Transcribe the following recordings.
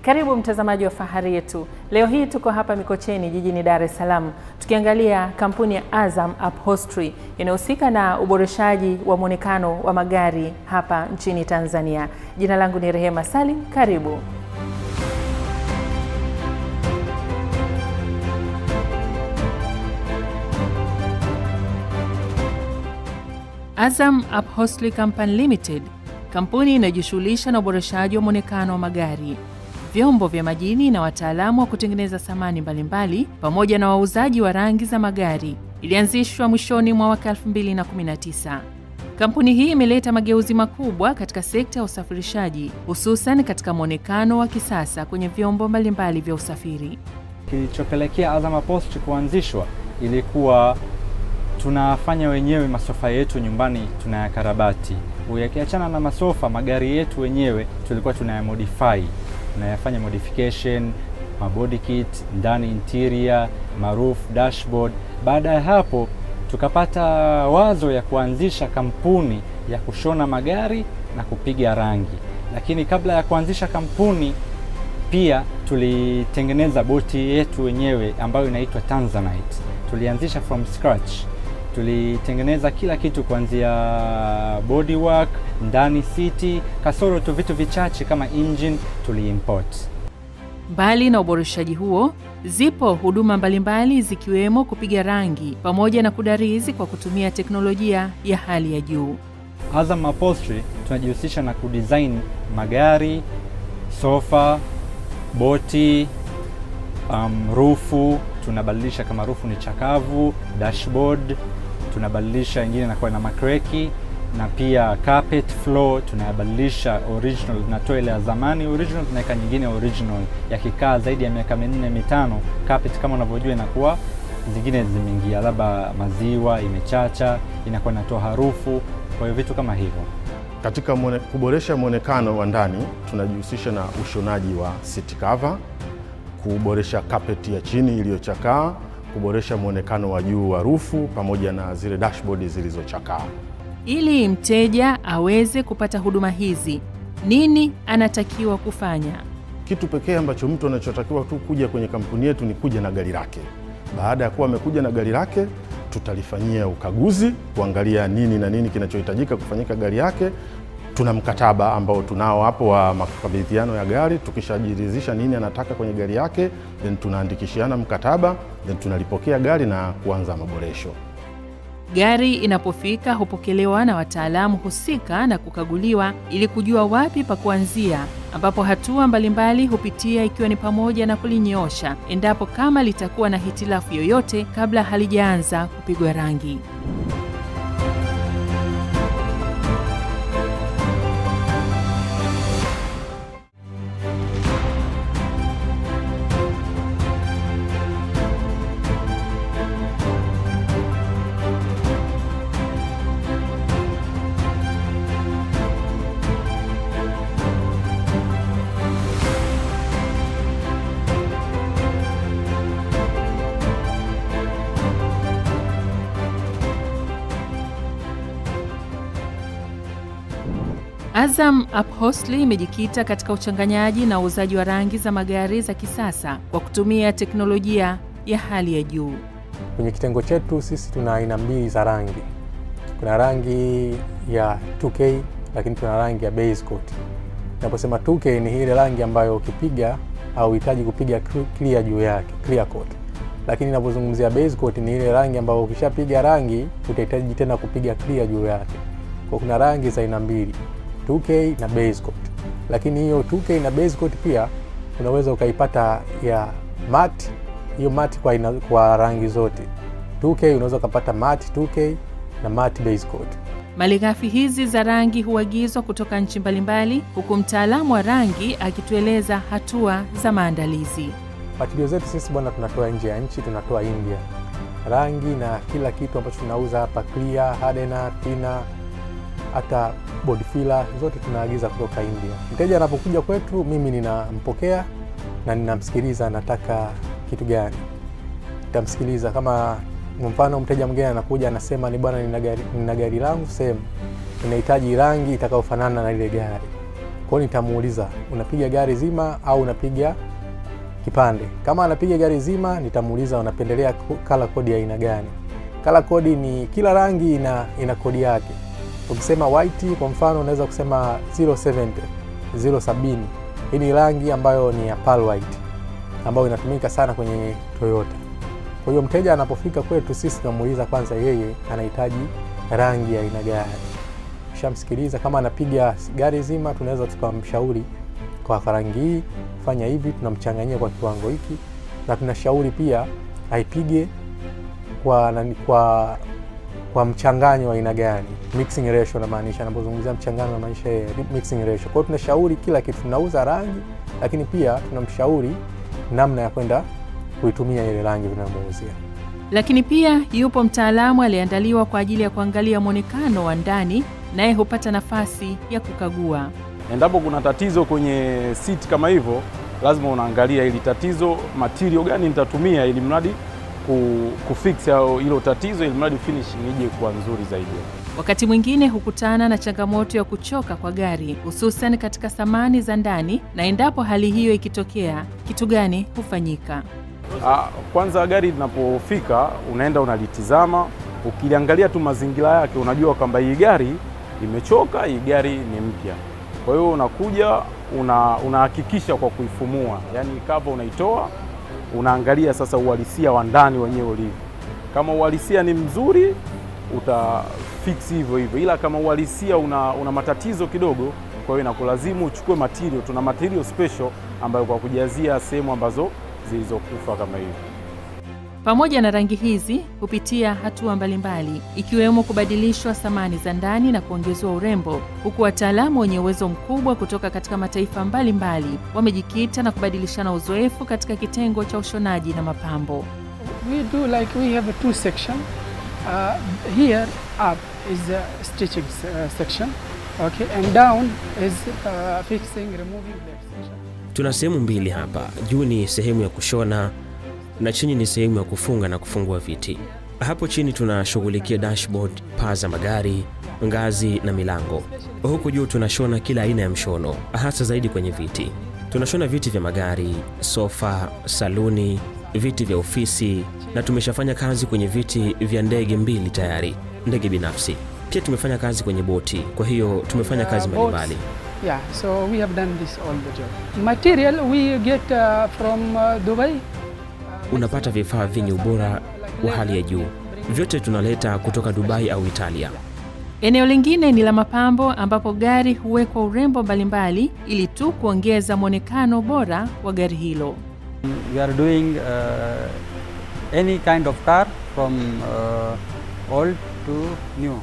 Karibu mtazamaji wa Fahari Yetu. Leo hii tuko hapa Mikocheni jijini Dar es Salaam tukiangalia kampuni ya Azam Upholstery inayohusika na uboreshaji wa mwonekano wa magari hapa nchini Tanzania. Jina langu ni Rehema Salim, karibu. Azam Upholstery Company Limited, kampuni inayojishughulisha na uboreshaji wa mwonekano wa magari, vyombo vya majini na wataalamu wa kutengeneza samani mbalimbali pamoja na wauzaji wa rangi za magari, ilianzishwa mwishoni mwa mwaka 2019. Kampuni hii imeleta mageuzi makubwa katika sekta ya usafirishaji, hususan katika mwonekano wa kisasa kwenye vyombo mbalimbali vya usafiri. Kilichopelekea Azam Upholstery kuanzishwa ilikuwa tunafanya wenyewe masofa yetu nyumbani, tunayakarabati. Ukiachana na masofa, magari yetu wenyewe tulikuwa tunayamodify, tunayafanya modification, mabody kit, ndani interior, maroof, dashboard. Baada ya hapo tukapata wazo ya kuanzisha kampuni ya kushona magari na kupiga rangi, lakini kabla ya kuanzisha kampuni pia tulitengeneza boti yetu wenyewe ambayo inaitwa Tanzanite. Tulianzisha from scratch, tulitengeneza kila kitu kuanzia bodywork, ndani siti, kasoro tu vitu vichache kama engine tuliimport. Mbali na uboreshaji huo, zipo huduma mbalimbali zikiwemo kupiga rangi pamoja na kudarizi kwa kutumia teknolojia ya hali ya juu. Azam Upholstery tunajihusisha na kudesign magari, sofa, boti, rufu tunabadilisha kama rufu ni chakavu, dashboard tunabadilisha, ingine inakuwa na makreki, na pia carpet floor tunayabadilisha original, tunatoa ile ya zamani original, tunaweka nyingine original. Yakikaa zaidi ya miaka 4 5, carpet kama unavyojua inakuwa zingine zimeingia labda maziwa, imechacha, inakuwa inatoa harufu, kwa hiyo vitu kama hivyo. Katika kuboresha mwonekano wa ndani tunajihusisha na ushonaji wa seat cover, kuboresha kapeti ya chini iliyochakaa, kuboresha mwonekano wa juu wa rufu pamoja na zile dashboard zilizochakaa. Ili mteja aweze kupata huduma hizi, nini anatakiwa kufanya? Kitu pekee ambacho mtu anachotakiwa tu kuja kwenye kampuni yetu ni kuja na gari lake. Baada ya kuwa amekuja na gari lake, tutalifanyia ukaguzi kuangalia nini na nini kinachohitajika kufanyika gari yake. Tuna mkataba ambao tunao hapo wa makabidhiano ya gari. Tukishajiridhisha nini anataka kwenye gari yake, then tunaandikishiana mkataba, then tunalipokea gari na kuanza maboresho. Gari inapofika hupokelewa na wataalamu husika na kukaguliwa ili kujua wapi pa kuanzia, ambapo hatua mbalimbali hupitia ikiwa ni pamoja na kulinyoosha endapo kama litakuwa na hitilafu yoyote kabla halijaanza kupigwa rangi. Azam Upholstery imejikita katika uchanganyaji na uuzaji wa rangi za magari za kisasa kwa kutumia teknolojia ya hali ya juu. Kwenye kitengo chetu sisi tuna aina mbili za rangi. Kuna rangi ya 2K lakini tuna rangi ya base coat. Naposema 2K ni ile rangi ambayo ukipiga au uhitaji kupiga clear juu yake, clear coat. Lakini ninapozungumzia base coat ni ile rangi ambayo ukishapiga rangi utahitaji tena kupiga clear juu yake. Kwa kuna rangi za aina mbili, 2K na base coat. Lakini hiyo 2K na base coat pia unaweza ukaipata ya matte, hiyo matte kwa rangi zote. 2K unaweza ukapata matte 2K na matte base coat. Malighafi hizi za rangi huagizwa kutoka nchi mbalimbali, huku mtaalamu wa rangi akitueleza hatua za maandalizi. Material zetu sisi bwana, tunatoa nje ya nchi, tunatoa India. Rangi na kila kitu ambacho tunauza hapa, clear, hardener, thinner, hata body filler zote tunaagiza kutoka India. Mteja anapokuja kwetu, mimi ninampokea na ninamsikiliza anataka kitu gani. Nitamsikiliza kama mfano mteja mwingine anakuja anasema ni bwana, nina gari langu sehemu, ninahitaji rangi itakayofanana na ile gari. Kwa hiyo nitamuuliza unapiga gari zima au unapiga kipande. Kama anapiga gari zima, nitamuuliza unapendelea color code ya aina gani. Color code ni kila rangi ina kodi yake. Ukisema white kwa mfano, unaweza kusema 070, 070. Hii ni rangi ambayo ni ya pearl white ambayo inatumika sana kwenye Toyota. Kwa hiyo mteja anapofika kwetu sisi tunamuuliza kwanza yeye anahitaji rangi ya aina gani. Kishamsikiliza, kama anapiga gari zima, tunaweza tukamshauri kwa rangi hii fanya hivi, tunamchanganyia kwa kiwango hiki, na tunashauri pia aipige kwa mchanganyo wa aina gani, mixing ratio namaanisha, anapozungumzia mchanganyo namaanisha mixing ratio. Kwa hiyo tunashauri kila kitu, tunauza rangi lakini pia tunamshauri namna ya kwenda kuitumia ile rangi tunamuuzia. Lakini pia yupo mtaalamu aliyeandaliwa kwa ajili ya kuangalia mwonekano wa ndani, naye hupata nafasi ya kukagua. Endapo kuna tatizo kwenye seat kama hivyo, lazima unaangalia ili tatizo material gani nitatumia ili mradi kufix au hilo tatizo, ili mradi finishing ije kuwa nzuri zaidi. Wakati mwingine hukutana na changamoto ya kuchoka kwa gari, hususan katika samani za ndani, na endapo hali hiyo ikitokea, kitu gani hufanyika? Kwanza gari linapofika unaenda unalitizama, ukiliangalia tu mazingira yake unajua kwamba hii gari imechoka, hii gari ni mpya. Kwa hiyo unakuja unahakikisha kwa kuifumua, yani cover unaitoa, unaangalia sasa uhalisia wa ndani wenyewe ulivyo. Kama uhalisia ni mzuri utafix hivyo hivyo, ila kama uhalisia una matatizo kidogo, kwa hiyo inakulazimu uchukue material. Tuna material special ambayo kwa kujazia sehemu ambazo zilizokufa kama hivyo. Pamoja na rangi hizi hupitia hatua mbalimbali ikiwemo kubadilishwa samani za ndani na kuongezewa urembo, huku wataalamu wenye uwezo mkubwa kutoka katika mataifa mbalimbali wamejikita na kubadilishana uzoefu katika kitengo cha ushonaji na mapambo. We do like we have two section. Here up is the stitching section, okay, and down is fixing, removing that section. Tuna sehemu mbili hapa. Juu ni sehemu ya kushona na chini ni sehemu ya kufunga na kufungua viti. Hapo chini tunashughulikia dashboard, paa za magari, ngazi na milango. Huku juu tunashona kila aina ya mshono, hasa zaidi kwenye viti. Tunashona viti vya magari, sofa, saluni, viti vya ofisi, na tumeshafanya kazi kwenye viti vya ndege 2 tayari, ndege binafsi. Pia tumefanya kazi kwenye boti, kwa hiyo tumefanya kazi mbalimbali. Yeah, so we have done this all the job. Material we get from Dubai. Unapata vifaa vyenye ubora wa hali ya juu. Vyote tunaleta kutoka Dubai au Italia. Eneo lingine ni la mapambo ambapo gari huwekwa urembo mbalimbali ili tu kuongeza mwonekano bora wa gari hilo. We are doing any kind of car from old to new.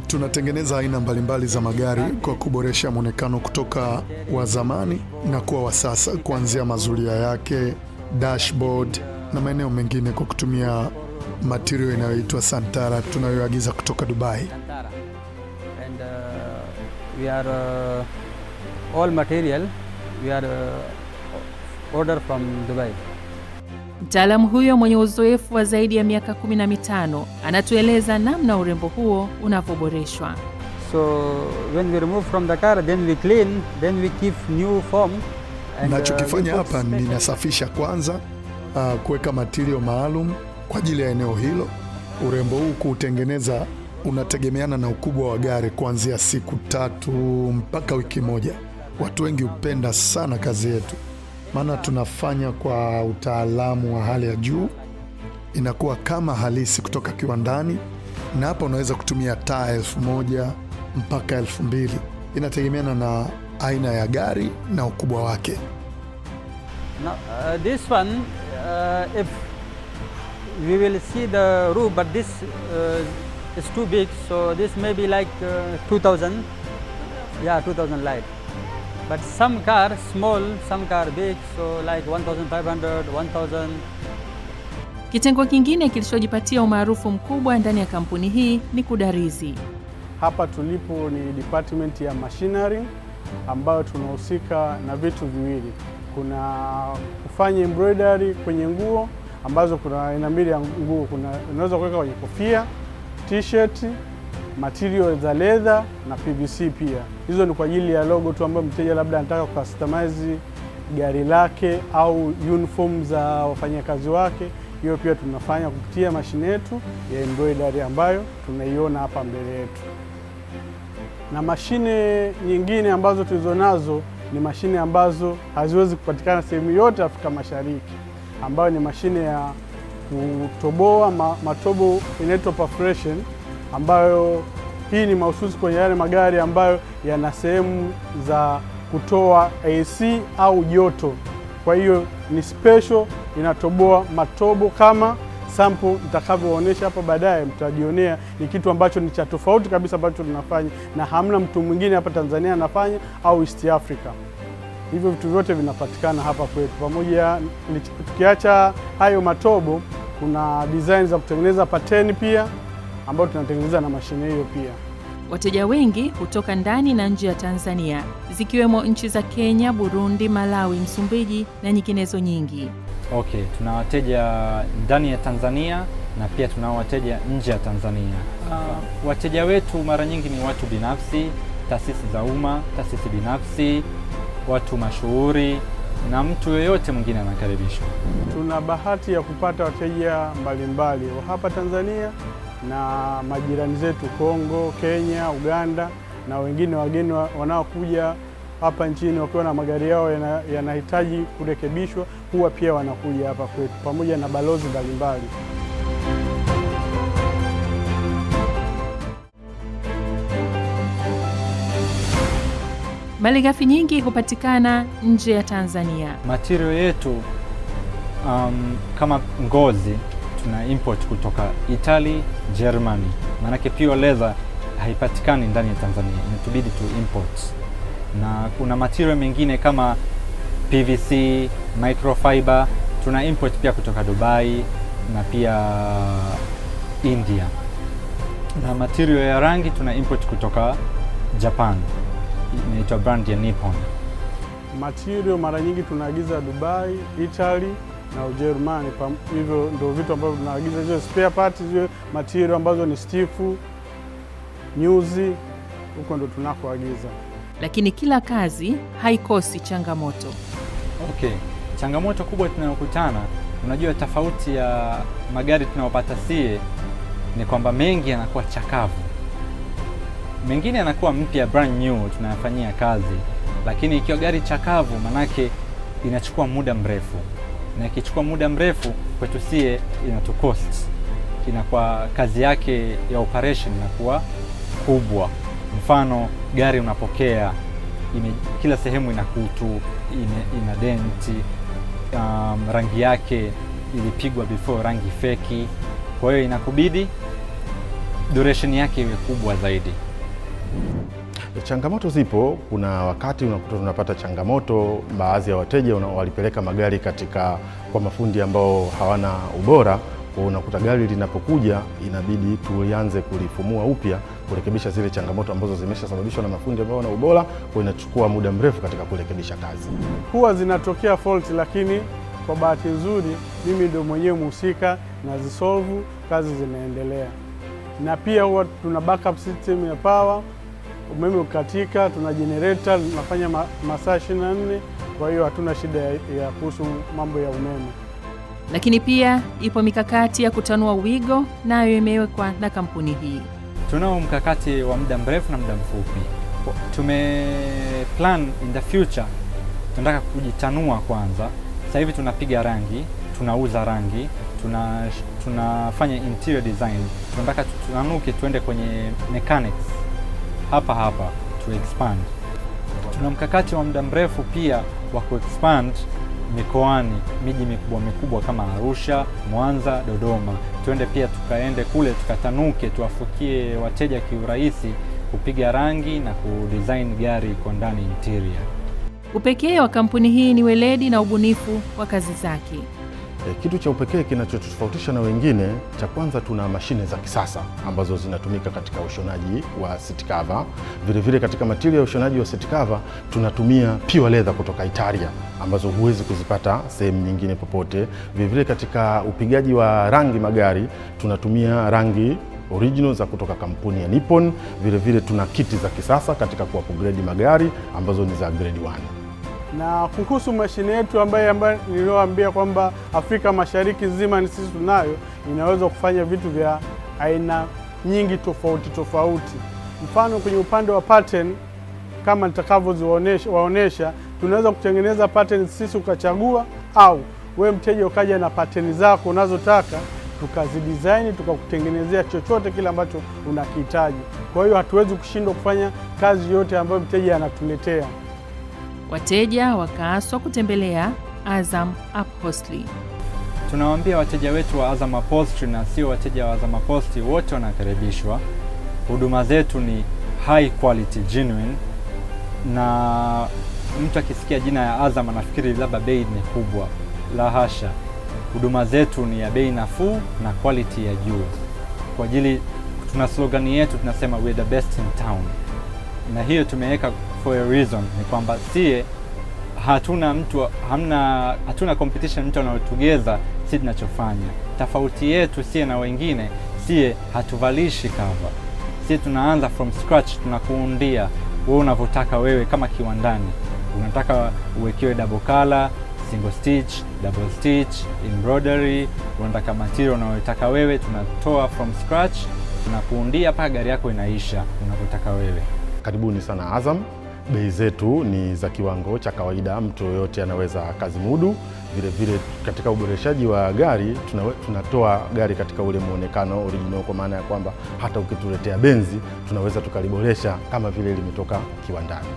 Tunatengeneza aina mbalimbali za magari kwa kuboresha mwonekano kutoka wa zamani na kuwa wa sasa, kuanzia mazulia yake, dashboard na maeneo mengine kwa kutumia material inayoitwa Santara tunayoagiza kutoka Dubai. And we are all material we are order from Dubai. Mtaalamu huyo mwenye uzoefu wa zaidi ya miaka 15 anatueleza namna urembo huo unavyoboreshwa. So when we remove from the car, then we clean, then we keep new form. Nachokifanya hapa ninasafisha kwanza, kuweka material maalum kwa ajili ya eneo hilo. Urembo huu kuutengeneza unategemeana na ukubwa wa gari, kuanzia siku 3 mpaka wiki 1. Watu wengi hupenda sana kazi yetu, maana tunafanya kwa utaalamu wa hali ya juu, inakuwa kama halisi kutoka kiwandani. Na hapa unaweza kutumia taa 1000 mpaka 2000, inategemeana na aina ya gari na ukubwa wake. Now, this one, if we will see the roof, but this is too big, so this may be like 2000, yeah, 2000 light. But some car small, some car big, so like 1500, 1000. Kitengo kingine kilichojipatia umaarufu mkubwa ndani ya kampuni hii ni kudarizi. Hapa tulipo ni department ya machinery ambayo tunahusika na vitu viwili. Kuna kufanya embroidery kwenye nguo ambazo kuna aina mbili ya nguo, kuna unaweza kuweka kwenye kofia, t-shirt material za leather na PVC pia. Hizo ni kwa ajili ya logo tu ambayo mteja labda anataka customize gari lake au uniform za wafanyakazi wake. Hiyo pia tunafanya kupitia mashine yetu ya embroidery ambayo tunaiona hapa mbele yetu. Na mashine nyingine ambazo tulizonazo ni mashine ambazo haziwezi kupatikana sehemu yote Afrika Mashariki, ambayo ni mashine ya kutoboa matobo, inaitwa perforation, ambayo hii ni mahususi kwenye yale magari ambayo yana sehemu za kutoa AC au joto. Kwa hiyo ni special, inatoboa matobo kama sample nitakavyoonyesha hapa baadaye, mtajionea ni kitu ambacho ni cha tofauti kabisa ambacho tunafanya na hamna mtu mwingine hapa Tanzania anafanya au East Africa. Hivyo vitu vyote vinapatikana hapa kwetu. Pamoja tukiacha hayo matobo, kuna design za kutengeneza pattern pia ambayo tunatengeneza na mashine hiyo pia. Wateja wengi hutoka ndani na nje ya Tanzania, zikiwemo nchi za Kenya, Burundi, Malawi, Msumbiji na nyinginezo nyingi. Okay, tuna wateja ndani ya Tanzania na pia tuna wateja nje ya Tanzania. Wateja wetu mara nyingi ni watu binafsi, taasisi za umma, taasisi binafsi, watu mashuhuri na mtu yoyote mwingine anakaribishwa. Tuna bahati ya kupata wateja mbalimbali wa hapa Tanzania na majirani zetu Kongo, Kenya, Uganda na wengine wageni wanaokuja hapa nchini wakiwa na magari yao yanahitaji kurekebishwa, huwa pia wanakuja hapa kwetu pamoja na balozi mbalimbali. Malighafi nyingi hupatikana nje ya Tanzania. Material yetu kama ngozi tuna import kutoka Italy, Germany. Maanake pure leather haipatikani ndani ya Tanzania, inatubidi tu import. Na kuna material mengine kama PVC, microfiber tuna import pia kutoka Dubai na pia India. Na material ya rangi tuna import kutoka Japan, inaitwa brand ya Nippon. Material mara nyingi tunaagiza Dubai, Italy na Ujerumani. Hivyo ndio vitu ambavyo tunaagiza, hizo spare parts, hizo material ambazo ni stifu, nyuzi, huko ndo tunakoagiza. Lakini kila kazi haikosi changamoto. Okay, changamoto kubwa tunayokutana, unajua tofauti ya magari tunayopata sie ni kwamba mengi yanakuwa chakavu, mengine yanakuwa mpya brand new tunayafanyia kazi, lakini ikiwa gari chakavu manake inachukua muda mrefu, na ikichukua muda mrefu kwetu sie inatucost, inakuwa kazi yake ya operation inakuwa kubwa. Mfano gari unapokea kila sehemu ina kutu, ina denti, rangi yake ilipigwa before rangi feki, kwa hiyo inakubidi duration yake iwe kubwa zaidi. Changamoto zipo. Kuna wakati unakuta tunapata changamoto, baadhi ya wateja walipeleka magari katika kwa mafundi ambao hawana ubora. Kwa unakuta gari linapokuja inabidi tulianze kulifumua upya kurekebisha zile changamoto ambazo zimeshasababishwa na mafundi ambao wana ubora, kwa inachukua muda mrefu katika kurekebisha kazi. Huwa zinatokea fault, lakini kwa bahati nzuri mimi ndio mwenyewe mhusika na zisolve, kazi zinaendelea. Na pia huwa tuna backup system ya power, umeme ukatika tuna generator tunafanya masaa 24, kwa hiyo hatuna shida ya kuhusu mambo ya umeme. Lakini pia ipo mikakati ya kutanua wigo, nayo imewekwa na kampuni hii. Tunao mkakati wa muda mrefu na muda mfupi. Tume plan in the future, tunataka kujitanua kwanza. Sasa hivi tunapiga rangi, tunauza rangi, tunafanya interior design. Tunataka tutanuke tuende kwenye mechanics hapa hapa to expand. Tuna mkakati wa muda mrefu pia wa kuexpand mikoani, miji mikubwa mikubwa kama Arusha, Mwanza, Dodoma. Tuende pia tukaende kule tukatanuke, tuwafikie wateja kiurahisi kupiga rangi na kudesign gari kwa ndani interior. Upekee wa kampuni hii ni weledi na ubunifu wa kazi zake. Kitu cha upekee kinachotofautisha na wengine, cha kwanza tuna mashine za kisasa ambazo zinatumika katika ushonaji wa seat cover. Vile vile katika material ya ushonaji wa seat cover tunatumia pure leather kutoka Italia ambazo huwezi kuzipata sehemu nyingine popote. Vile vile katika upigaji wa rangi magari tunatumia rangi original za kutoka kampuni ya Nippon. Vile vile tuna kiti za kisasa katika kuupgrade magari ambazo ni za grade 1. Na kuhusu mashine yetu ambayo niliyoambia kwamba Afrika Mashariki nzima ni sisi tunayo, inaweza kufanya vitu vya aina nyingi tofauti tofauti. Mfano kwenye upande wa pattern, kama nitakavyowaonesha, tunaweza kutengeneza pattern sisi ukachagua, au we mteja ukaja na pattern zako unazotaka, tukazidesign tukakutengenezea chochote kile ambacho unakihitaji. Kwa hiyo hatuwezi kushindwa kufanya kazi yote ambayo mteja anatuletea. Wateja wakaaswa kutembelea Azam Upholstery. Tunawaambia wateja wetu wa Azam Upholstery na sio wateja wa Azam Upholstery, wote wanakaribishwa. Huduma zetu ni high quality genuine, na mtu akisikia jina ya Azam anafikiri labda bei ni kubwa. La hasha, huduma zetu ni ya bei nafuu na quality ya juu. Kwa ajili tuna slogan yetu tunasema we are the best in town, na hiyo tumeweka for a reason, ni kwamba sie hatuna mtu, hatuna competition, mtu anayotugeza si tunachofanya. Tofauti yetu sie na wengine, sie hatuvalishi cover, sie tunaanza from scratch, tunakuundia wewe unavyotaka wewe. Kama kiwandani unataka uwekewe double color, single stitch, double stitch, embroidery, unataka material unayotaka wewe, tunatoa from scratch, tunakuundia mpaka gari yako inaisha unavyotaka wewe. Karibuni sana Azam. Bei zetu ni za kiwango cha kawaida, mtu yoyote anaweza kazimudu. Vile vile katika uboreshaji wa gari tunatoa gari katika ule muonekano original, kwa maana ya kwamba hata ukituletea Benzi tunaweza tukaliboresha kama vile limetoka kiwandani.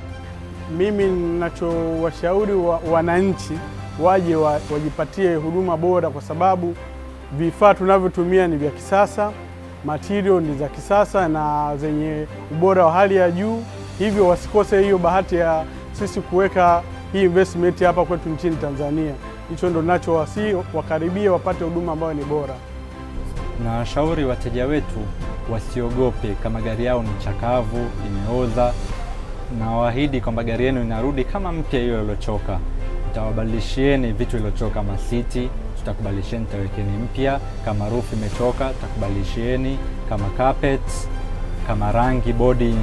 Mimi ninachowashauri wananchi waje wajipatie huduma bora, kwa sababu vifaa tunavyotumia ni vya kisasa, material ni za kisasa na zenye ubora wa hali ya juu. Hivyo wasikose hiyo bahati ya sisi kuweka hii investment hapa kwetu nchini Tanzania. Hicho ndo ninachowasihi, wakaribie wapate huduma ambayo ni bora. Na washauri wateja wetu wasiogope kama gari yao ni chakavu, imeoza, na waahidi kwamba gari yenu inarudi kama mpya hiyo iliyochoka. Tutawabadilishieni vitu iliyochoka, kama siti tutakubadilishieni, tutawekeni mpya. Kama roof imechoka tutakubadilishieni, kama carpet, kama rangi bodi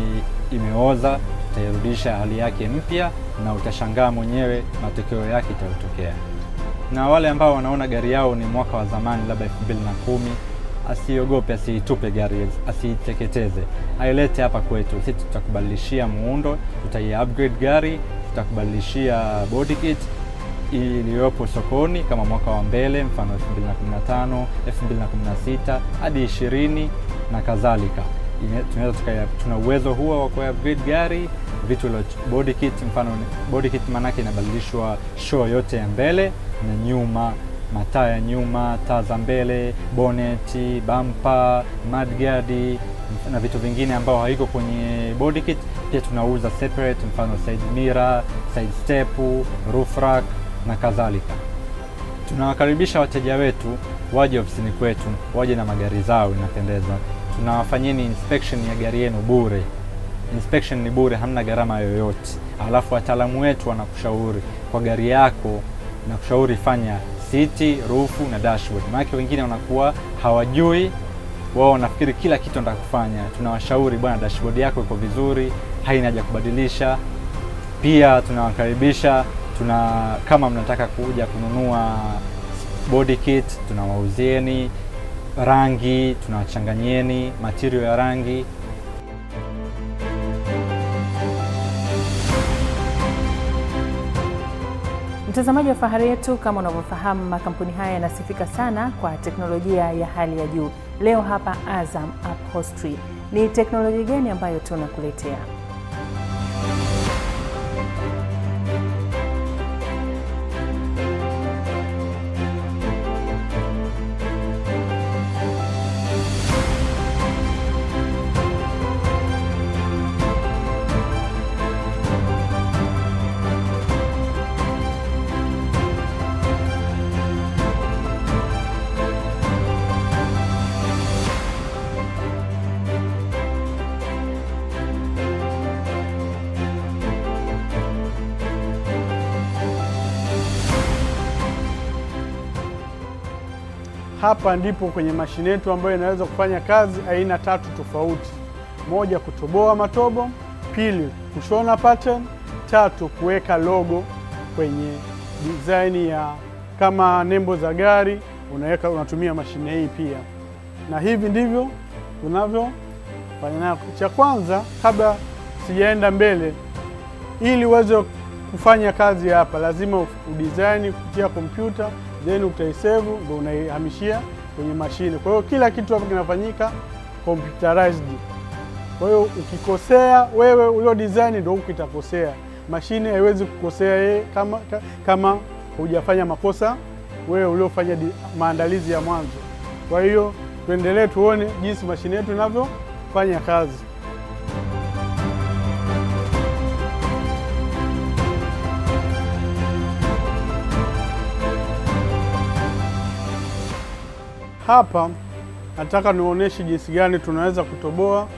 imeoza tutairudisha hali yake mpya, na utashangaa mwenyewe matokeo yake itayotokea. Na wale ambao wanaona gari yao ni mwaka wa zamani, labda 2010, asiogope, asiitupe gari, asiiteketeze, ailete hapa kwetu. Sisi tutakubadilishia muundo, tutai upgrade gari, tutakubadilishia body kit iliyopo sokoni kama mwaka wa mbele, mfano 2015, 2016 hadi 20 na kadhalika. Tuna uwezo huo wa ku-upgrade gari vitu body kit. Mfano body kit manake inabadilishwa show yote ya mbele na nyuma, mataa ya nyuma, taa za mbele, boneti, bumper, mudguard na vitu vingine ambao haiko kwenye body kit. Pia tunauza separate, mfano side mirror, side step, roof rack na kadhalika. Tunawakaribisha wateja wetu waje ofisini kwetu, waje na magari zao inapendeza. Tunawafanyeni inspection ya gari yenu bure. Inspection ni bure, hamna gharama yoyote. Alafu wataalamu wetu wanakushauri kwa gari yako, na kushauri fanya siti, roof na dashboard. Maana wengine wanakuwa hawajui, wao wanafikiri kila kitu wanataka kufanya. Tunawashauri bwana, dashboard yako iko vizuri, haina haja kubadilisha. Pia tunawakaribisha, kama mnataka kuja kununua body kit, tunawauzieni rangi, tunawachanganyieni material ya rangi. Mtazamaji wa Fahari Yetu, kama unavyofahamu makampuni haya yanasifika sana kwa teknolojia ya hali ya juu. Leo hapa Azam Upholstery, ni teknolojia gani ambayo tunakuletea? Hapa ndipo kwenye mashine yetu ambayo inaweza kufanya kazi aina tatu tofauti. Moja, kutoboa matobo; pili, kushona pattern; tatu, kuweka logo kwenye design ya kama nembo za gari, unaweka unatumia mashine hii pia. Na hivi ndivyo tunavyofanya nayo. Cha kwanza, kabla sijaenda mbele, ili uweze kufanya kazi hapa lazima udesign kupitia kompyuta, then utaisave ndio unaihamishia kwenye mashine. Kwa hiyo kila kitu hapa kinafanyika computerized. Kwa hiyo ukikosea wewe ulio design ndio huku itakosea. Mashine haiwezi kukosea yeye kama hujafanya makosa wewe uliofanya maandalizi ya mwanzo. Kwa hiyo tuendelee tuone jinsi mashine yetu inavyofanya kazi. Hapa nataka nionyeshe jinsi gani tunaweza kutoboa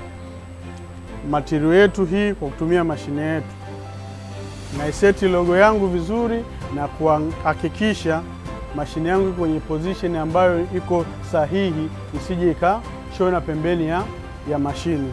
material yetu hii kwa kutumia mashine yetu. Naiseti logo yangu vizuri na kuhakikisha mashine yangu iko kwenye position ambayo iko sahihi, isije ikashona pembeni ya mashine.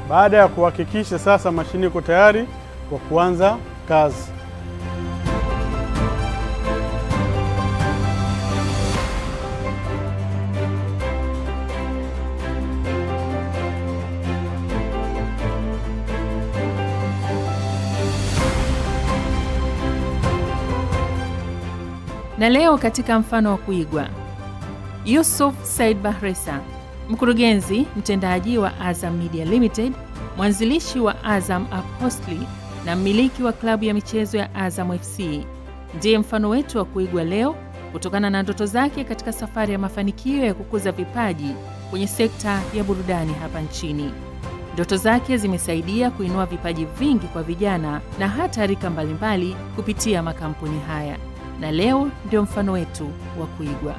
Baada ya kuhakikisha sasa mashine iko tayari kwa kuanza kazi. Na leo katika mfano wa kuigwa, Yusuf Said Bahresa, mkurugenzi mtendaji wa Azam Media Limited, mwanzilishi wa Azam Upholstery na mmiliki wa klabu ya michezo ya Azam FC, ndiye mfano wetu wa kuigwa leo kutokana na ndoto zake katika safari ya mafanikio ya kukuza vipaji kwenye sekta ya burudani hapa nchini. Ndoto zake zimesaidia kuinua vipaji vingi kwa vijana na hata rika mbalimbali kupitia makampuni haya. Na leo ndio mfano wetu wa kuigwa.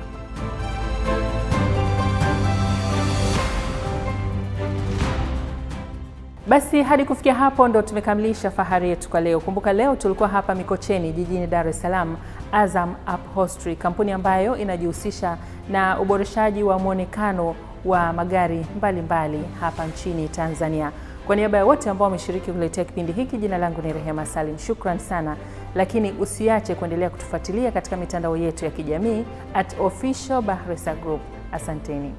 Basi hadi kufikia hapo ndo tumekamilisha fahari yetu kwa leo. Kumbuka leo tulikuwa hapa Mikocheni jijini Dar es Salaam, Azam Upholstery, kampuni ambayo inajihusisha na uboreshaji wa mwonekano wa magari mbalimbali hapa nchini Tanzania. Kwa niaba ya wote ambao wameshiriki kuletea kipindi hiki, jina langu ni Rehema Salim. Shukran sana, lakini usiache kuendelea kutufuatilia katika mitandao yetu ya kijamii @officialBahresa Group. Asanteni.